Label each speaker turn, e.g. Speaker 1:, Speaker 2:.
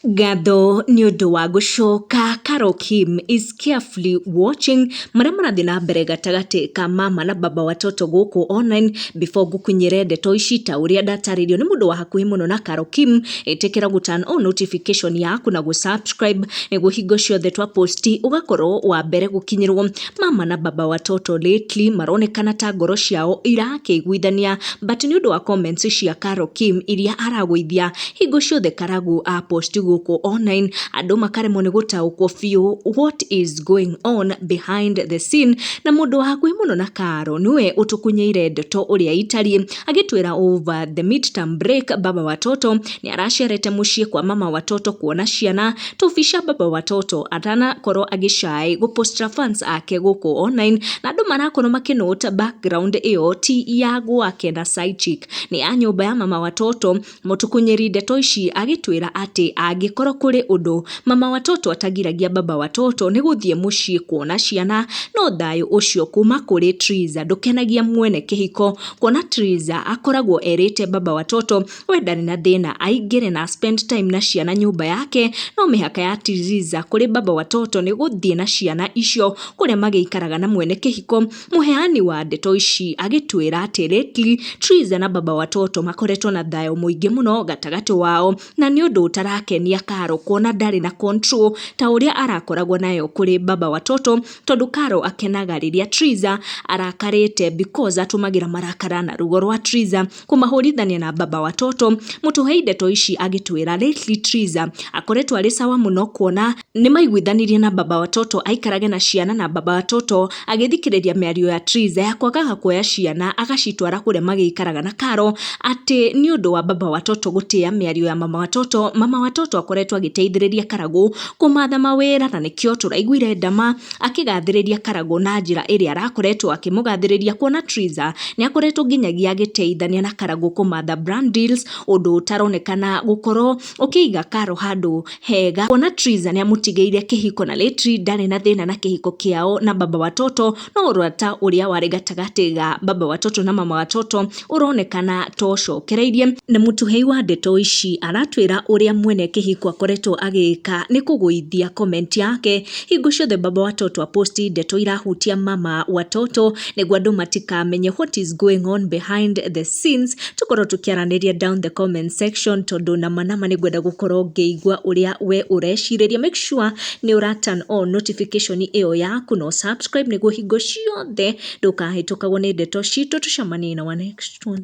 Speaker 1: Ngatho nĩ ũndũ wa gũcoka. Carol Kim is carefully watching marĩa marathiĩ na mbere gatagatĩ ka mama na baba watoto gũkũ online. Before ngũkinyĩre ndeto ici ta ũrĩa ndatarĩrio nĩ mũndũ wa hakuhĩ mũno na Carol Kim, ĩtĩkĩra gũ turn on notification yaku na gũ subscribe nĩguo hingo ciothe twa post ũgakorwo wa mbere gũkinyĩrwo. Mama na baba watoto lately maronekana ta ngoro ciao irakĩiguithania, but nĩ ũndũ wa comments cia Carol Kim iria aragũithia hingo ciothe Karagu a post gũkũ online, andũ makaremwo nĩ gũtaũkwo biũ what is going on behind the scene. Na mũndũ wa hakuhĩ mũno na Caro nĩwe ũtũkunyĩire ndeto ũrĩa itariĩ, agĩtwĩra over the midterm break baba watoto nĩ aracerete mũciĩ kwa mama watoto kuona ciana tũbica baba watoto atanakorwo agĩcai gũpostera fans ake gũkũ online, na andũ marakorwo makĩnote background ĩyo ti ya gwake na side chick, nĩ ya nyũmba ya mama watoto. Mũtukunyĩri ndeto ici agĩtwĩra atĩ angĩkorwo kũrĩ ũndũ mama watoto atagiragia baba watoto nĩ gũthiĩ mũciĩ kuona ciana, no thayũ ũcio kuma kũrĩ Triza ndũkenagia mwene kĩhiko, kuona Triza akoragwo erĩte baba watoto we ndarĩ na thĩna aingĩre na spend time na ciana nyũmba yake, no mĩhaka ya Triza kũrĩ baba watoto nĩ gũthiĩ na ciana icio kũrĩa magĩikaraga na mwene kĩhiko. Mũheani wa ndeto ici agĩtwĩra atĩ lately Triza na baba watoto makoretwo na thayũ mũingĩ mũno gatagatĩ wao, na nĩ ũndũ ũtarakenia Caro kuona ndarĩ na control ta ũrĩa arakoragwo nayo kũrĩ baba watoto, tondũ Caro akenaga rĩrĩa Triza arakarĩte because atũmagĩra marakara na ruo rwa Triza kũmahũrithania na baba watoto. Mũtũhei ndeto ici agĩtwĩra lately Triza akoretwo arĩ sawa mũno kuona nĩ maiguithanirie na baba watoto aikarage na ciana, na baba watoto agĩthikĩrĩria mĩario ya Triza ya kwagaga kuoya ciana agacitwara kũrĩa magĩikaraga na Caro, atĩ nĩ ũndũ wa baba watoto gũtĩa mĩario ya mama watoto. Mama watoto akoretwo agĩteithĩrĩria Karagũ kũmatha mawĩra, na nĩkĩo tũraiguire Ndama akĩgathĩrĩria Karagũ na njĩra ĩrĩa arakoretwo akĩmũgathĩrĩria, kuona Triza nĩ akoretwo nginyagia agĩteithania na Karagũ kũmatha brand deals, ũndũ ũtaronekana gũkorwo ũkĩiga Caro handũ hega, kuona Triza nĩ amũtigĩire kĩhiko na lately ndarĩ na thĩna na kĩhiko kĩao na baba watoto, no ũrata ũrĩa warĩ gatagatĩ ga baba watoto na mama watoto ũronekana to ũcokereirie. Na mũtũhei wa ndeto ici aratwĩra ũrĩa mwene kĩhiko akoretwo agĩka nĩ kũgũithia comment yake hingo ciothe baba watoto aposti ndeto irahutia mama watoto, nĩguo andũ matikamenye what is going on behind the scenes. Tũkorwo tũkĩaranĩria down the comment section, tondũ nama nama nĩ ngwenda gũkorwo ngĩigua ũrĩa we ũrecirĩria. Make sure nĩ ũra turn on notification ĩyo yaku na subscribe nĩguo hingo ciothe ndũkahĩtũkagwo nĩ ndeto citũ. Tũcemanie na wa next one.